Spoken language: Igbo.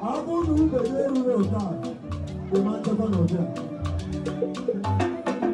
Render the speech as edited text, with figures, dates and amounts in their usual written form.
Ọ bụrụ na ube gị eruru otu a, ị ma nchekwa n'ụdị a.